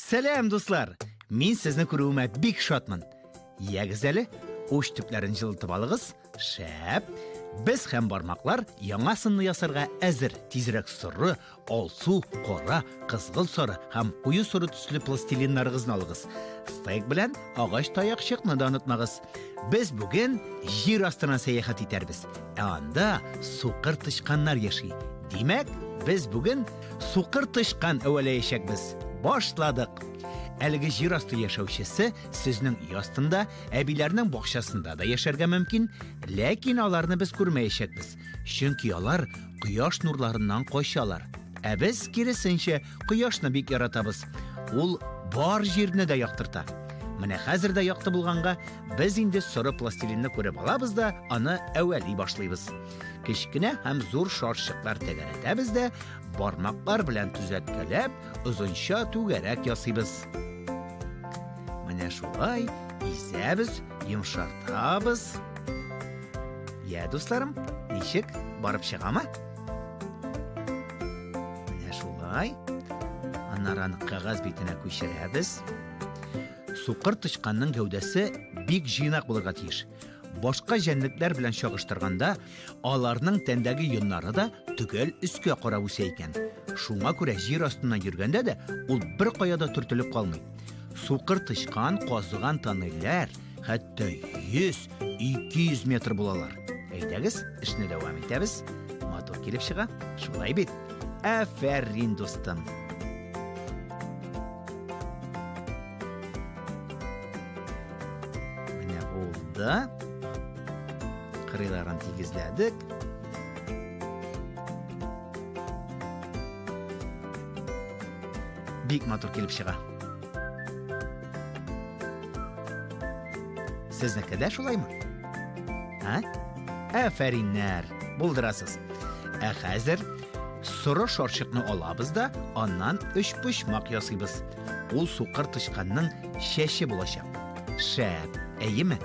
Сәлам, дуслар! Мин сезне күрүемә бик шатмын. Ягез әле, уч төпләрен җылытып алыгыз. Шәп! Без һәм бармаклар яңа сынны ясарга әзер. Тизрәк соры, алсу, кара, кызгыл сары һәм куе соры төсле пластилиннарыгызны алыгыз. Стейк белән агач таякчыкны да онытмагыз. Без бүген җир астына сәяхәт итәрбез. Ә анда сукыр тычканнар яши. Димәк, без бүген сукыр тычкан әвәләячәкбез. Башладык! Әлеге җир асты яшәүчесе сезнең өй астында, әбиләрнең бакчасында да яшәргә мөмкин, ләкин аларны без күрмәячәкбез, чөнки алар кояш нурларыннан качалар. Ә без, киресенчә, кояшны бик яратабыз. Ул бар җирне дә яктырта. Менә хәзер дә якты булганга, без инде соры пластилинны күреп алабыз да, аны әвәли башлыйбыз. Кечкенә һәм зур шарчыклар тәгәрәтәбез дә, бармаклар белән төзәткәләп, озынча түгәрәк ясыйбыз. Менә шулай изәбез, йомшартабыз. Я, дусларым, ничек, барып чыгамы? Менә шулай. Аннары аны кәгазь битенә күчерәбез. Сукыр тычканның гәүдәсе бик җыйнак булырга тиеш. Башка җәнлекләр белән чагыштырганда, аларның тәндәге йоннары да төгәл өскә карап үсә икән. Шуңа күрә җир астыннан йөргәндә дә ул беркая да төртелеп калмый. Сукыр тычкан казыган тоннельләр хәтта 100-200 метр булалар. Әйдәгез, эшне дәвам итәбез. Матур килеп чыга, шулай бит? Афәрин, дустым! Менә булды. Кырыйларын тигезләдек. Бик матур килеп чыга. Сезнеке дә шулаймы? А? Афәриннәр, булдырасыз. Ә хәзер соры шарчыкны алабыз да, аннан өчпочмак ясыйбыз. Ул сукыр тычканның чәче булачак. Шәп, әйеме?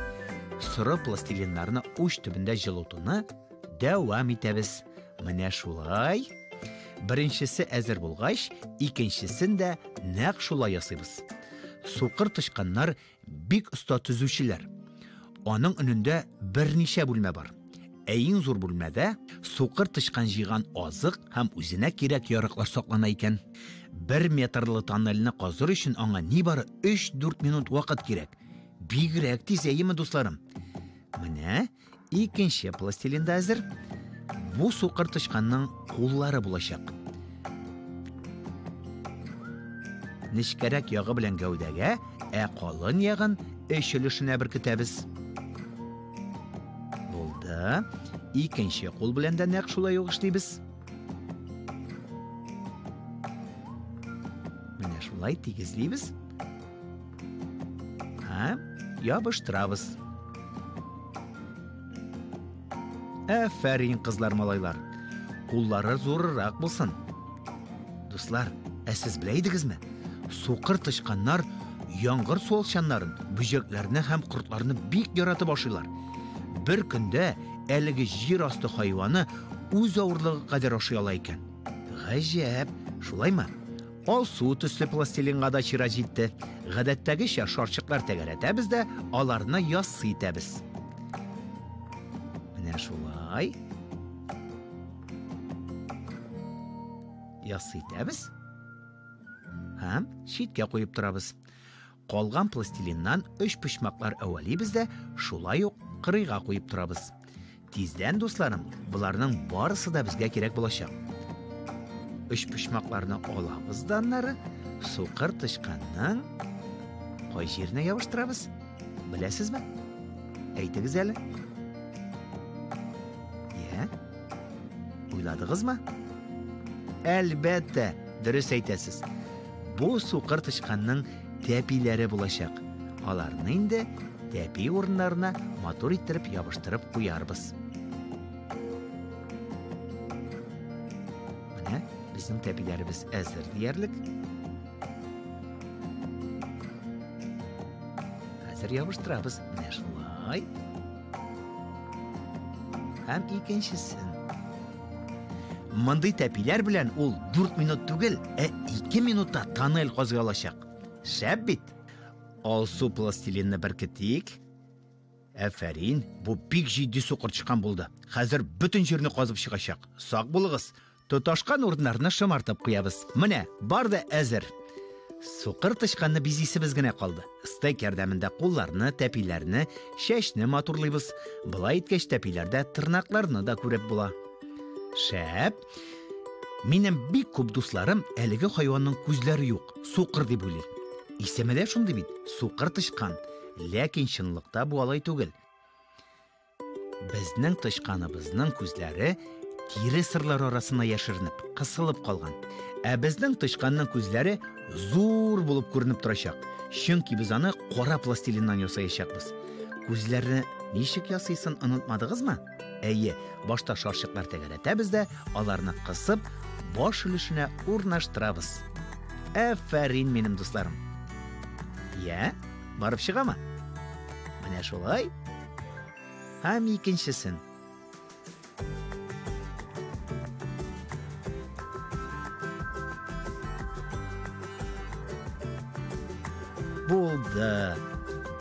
Соры пластилиннарны уч төбендә җылытуны дәвам итәбез. Менә шулай. Беренчесе әзер булгач, икенчесен дә нәкъ шулай ясыйбыз. Сукыр тычканнар бик оста төзүчеләр. Аның өнендә берничә бүлмә бар. Ә иң зур бүлмәдә сукыр тычкан җыйган азык һәм үзенә кирәк яраклар саклана икән. Бер метрлы тоннельне казыр өчен аңа нибары 3-4 минут вакыт кирәк. Бигрәк тиз, әйеме, дусларым? Менә икенче пластилин да әзер. Бу сукыр тычканның куллары булачак. Нечкәрәк ягы белән гәүдәгә, ә калын ягын эч өлешенә беркетәбез. Булды. Икенче кул белән дә нәкъ шулай ук эшлибез. Менә шулай тигезлибез. Һәм ябыштырабыз. Афәрин, кызлар, малайлар. Куллары зуррак булсын. Дуслар, ә сез белә идегезме? Сукыр тычканнар яңгыр суалчаннарын, бөҗәкләрне һәм кортларны бик яратып ашыйлар. Бер көндә әлеге җир асты хайваны үз авырлыгы кадәр ашый ала икән. Гаҗәп, шулаймы? Алсу төсле пластилинга да чират җитте. Гадәттәгечә шарчыклар тәгәрәтәбез дә, аларны яссы итәбез. Менә шулай. Яссы итәбез. Һәм читкә куеп торабыз. Калган пластилиннан өч почмаклар әвәлибез дә, шулай ук кырыйга куеп торабыз. Тиздән, дусларым, боларның барысы да безгә кирәк булачак. Өч почмакларны алабыз да аннары сукыр тычканның кай җиренә ябыштырабыз? Беләсезме? Әйтегез әле. Я? Уйладыгызмы? Әлбәттә, дөрес әйтәсез. Бу сукыр тычканның тәпиләре булачак. Аларны инде тәпи урыннарына матур иттереп ябыштырып куярбыз. Менә безнең тәпиләребез әзер диярлек. Хәзер ябыштырабыз. Менә шулай. Һәм икенчесен. Мондый тәпиләр белән ул 4 минут түгел, ә 2 минутта тоннель казый алачак. Шәп бит! Алсу пластилинны беркетик. Афәрин, бу бик җитди сукыр тычкан булды. Хәзер бөтен җирне казып чыгачак. Сак булыгыз. Тоташкан урыннарны шомартып куябыз. Менә, бар да әзер. Сукыр тычканны бизисебез генә калды. Стек ярдәмендә кулларны, тәпиләрне, чәчне матурлыйбыз. Болай иткәч тәпиләрдә тырнакларны да күреп була. Шәп! Минем бик күп дусларым әлеге хайванның күзләре юк, сукыр дип уйлый. Исеме дә шундый бит, сукыр тычкан. Ләкин чынлыкта бу алай түгел. Безнең тычканыбызның күзләре тире сырлары арасына яшеренеп, кысылып калган. Ә безнең тычканның күзләре зур булып күренеп торачак. Чөнки без аны кара пластилиннан ясаячакбыз. Күзләрне ничек ясыйсын онытмадыгызмы? Әйе, башта шарчыклар тәгәрәтәбез дә, аларны кысып, баш өлешенә урнаштырабыз. Афәрин, минем дусларым. Я, барып чыгамы? Менә шулай. Һәм икенчесен. Булды.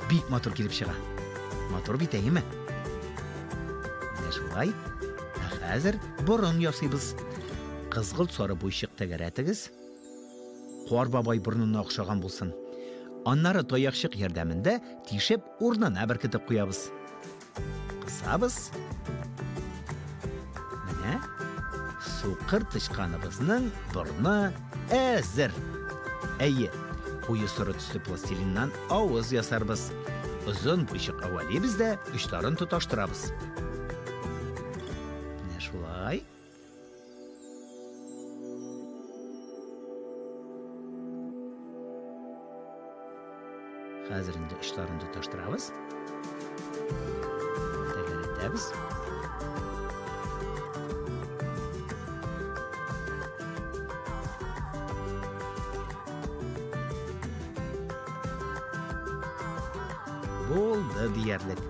Бик матур килеп чыга. Матур бит, әйеме? Менә шулай. Ә хәзер борын ясыйбыз. Кызгылт сары буйчык тәгәрәтегез. Кар бабай борынына охшаган булсын. Аннары таякчык ярдәмендә тишеп урынына беркетеп куябыз. Кысабыз. Менә сукыр тычканыбызның борны әзер. Әйе, куе соры төсле пластилиннан авыз ясарбыз. Озын буйчык әвәлибез дә очларын тоташтырабыз. Менә шулай. Хәзер инде очларын тоташтырабыз. Тәгәрәтәбез. Булды диярлек.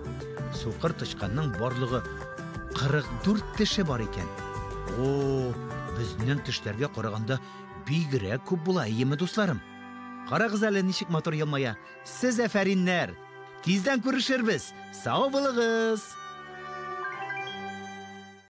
Сукыр тычканның барлыгы 44 теше бар икән. О, безнең тешләргә караганда бигрәк күп була, әйеме, дусларым? Карагыз әле, ничек матур елмая. Сез афәриннәр! Тиздән күрешербез. Сау булыгыз!